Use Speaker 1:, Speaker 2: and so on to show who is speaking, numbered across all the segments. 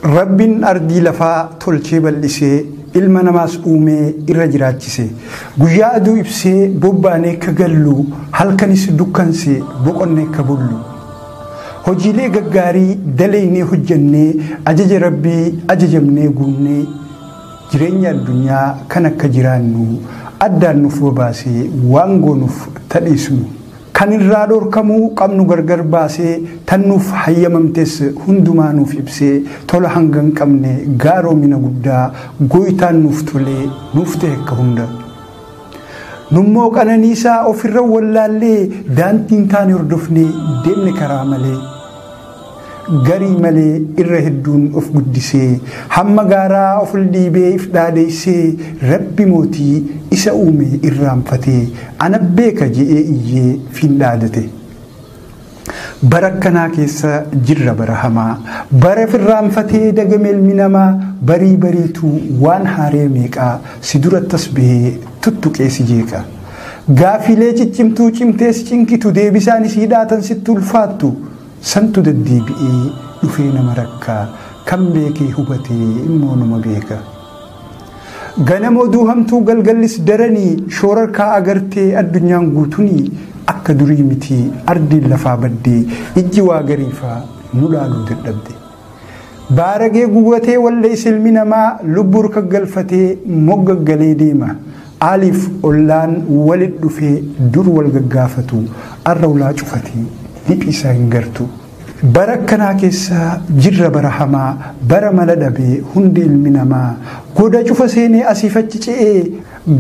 Speaker 1: Rabbiin ardii lafaa tolchee bal'isee ilma namaas uumee irra jiraachise. Guyyaa aduu ibsee bobbaanee akka gallu, halkanis dukkansee boqonnee akka bullu. Hojiilee gaggaarii dalaynee hojjannee ajaja Rabbii ajajamnee guunnee jireenya addunyaa kan akka jiraannu addaan nuuf babaasee waan goonuuf tadhiisnu. Kan irraa dhorkamuu qabnu gargar baasee tan nuuf hayyamamtes hundumaa nuuf ibsee tola hanga hin qabne gaaromina guddaa gooytaan nuuf tolee nuuf ta'e akka hunda. Nummoo qananiisaa ofirra wallaallee daandiin taane hordofnee deemne karaa malee. Garii malee irra hedduun of guddisee hamma gaaraa of dhiibee if dhaadheessee Rabbi mootii isa uume irraanfatee ana beeka je'ee iyyee fin dhaadate. Bara akkanaa keessa jirra bara hamaa, bara firraanfatee dagame ilmi namaa, barii bariituu waan haaree meeqaa si durattas bahee tuttuqee si jeeqa. Gaafilee ciccimtuu cimtee si cinqitu deebisaan isii dhaatan sitti ulfaattu santu deddeebi'ee dhufee nama rakkaa kan beekee hubatee immoo nama beeka. Ganama oduu hamtuu galgallis daranii shoorarkaa agartee addunyaan guutunii akka durii miti ardiin lafaa baddee ijji waa gariifaa nu laaluu dadhabde. Baaragee gubatee wallees ilmi namaa lubbuu harka galfatee moggaggalee deema. Aaliif ollaan walit dhufee dur wal gaggaafatu arra ulaa cufatee liphii isaa hin gartu. Bara akkanaa keessa jirra bara hamaa, bara mala dhabee hundi ilmi namaa goda cufa seenee asiif achi ce'ee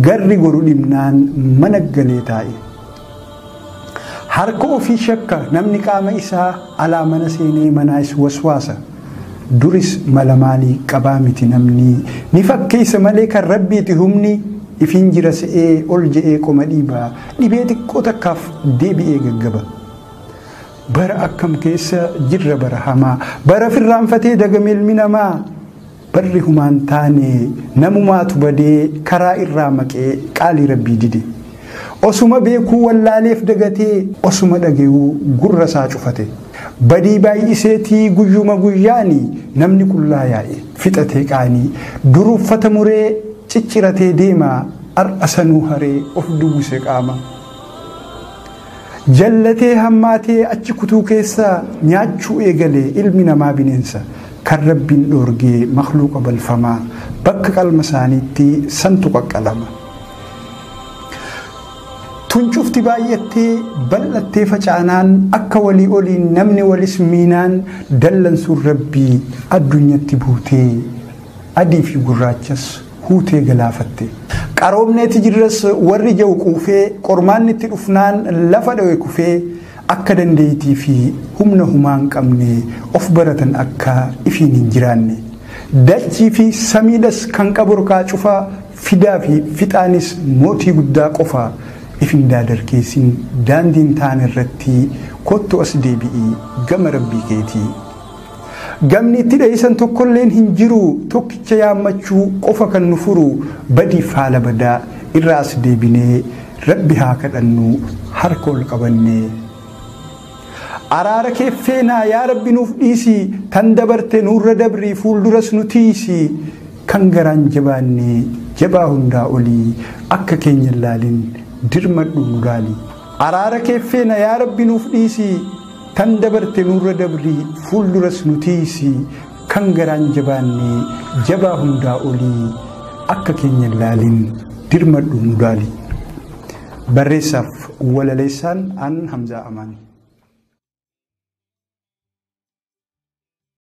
Speaker 1: garri goru dhimnaan mana galee taa'e. Harka ofii shakka namni qaama isaa alaa mana seenee manaas waswaasa. Duris mala maalii qabaa miti namni ni fakkeessa malee kan Rabbiiti humni ifiin jira se'ee ol je'ee qoma dhiibaa dhibee xiqqoo takkaaf deebi'ee gaggaba. Bara akkam keessa jirra bara hamaa, bara firraanfatee dagame ilmi namaa, barri humaan taane namumaatu badee karaa irraa maqee qaalii Rabbii dide. Osuma beekuu wallaaleef dagatee osuma dhagayuu gurra isaa cufate. Badii baay'iseetii guyyuma guyyaanii namni qullaa yaa'e fixatee qaanii dur uffata muree cicciratee deema har'a sanuu haree of duwwise qaama. Jallatee hammaatee achi kutuu keessa nyaachuu eegalee ilmi namaa bineensa kan Rabbiin dhoorgee makhluuqa balfamaa bakka qalma isaaniitti santu qaqqalama. Tuncufti baay'attee bal'attee facaanaan akka walii oliin namni walis miinaan dallansuun Rabbii addunyatti buutee adii fi gurraachas huutee galaafatte. Qaroomneeti jirras warri jiru quufee qormaanni itti dhufnaan lafa dhawe kufee akka dandeettii fi humna humaa hin qabne of baratan akka ifiin hin jiraanne. Dachii fi samiidhas kan qabu harkaa cufaa fidaa fi fixaanis mootii guddaa qofa ifin daadarkeessin daandiin taane irratti kottu as deebi'ii gama Rabbii keetii. Gamni itti dhahisan tokkolleen hin jiru tokkicha yaammachuu qofa kan nu furu badiif haala badaa irraa as deebinee Rabbi haa kadhannu harka ol qabannee. Araara kee feenaa yaa Rabbi nuuf dhiisi tan dabarte nurra dabrii fuulduras nu tiisi kan garaan jabaanne jabaa hundaa olii akka keenya laalin dirmadhu nu laali. Araara kee feena yaa Rabbi nuuf dhiisi tan dabarte nurra dabrii fuulduras nu tiisi kan garaan jabaanne jabaa hundaa olii akka keenya laalin dirmadhu nu laali. Barreessaaf walaleessaan an Hamzaa Amaan.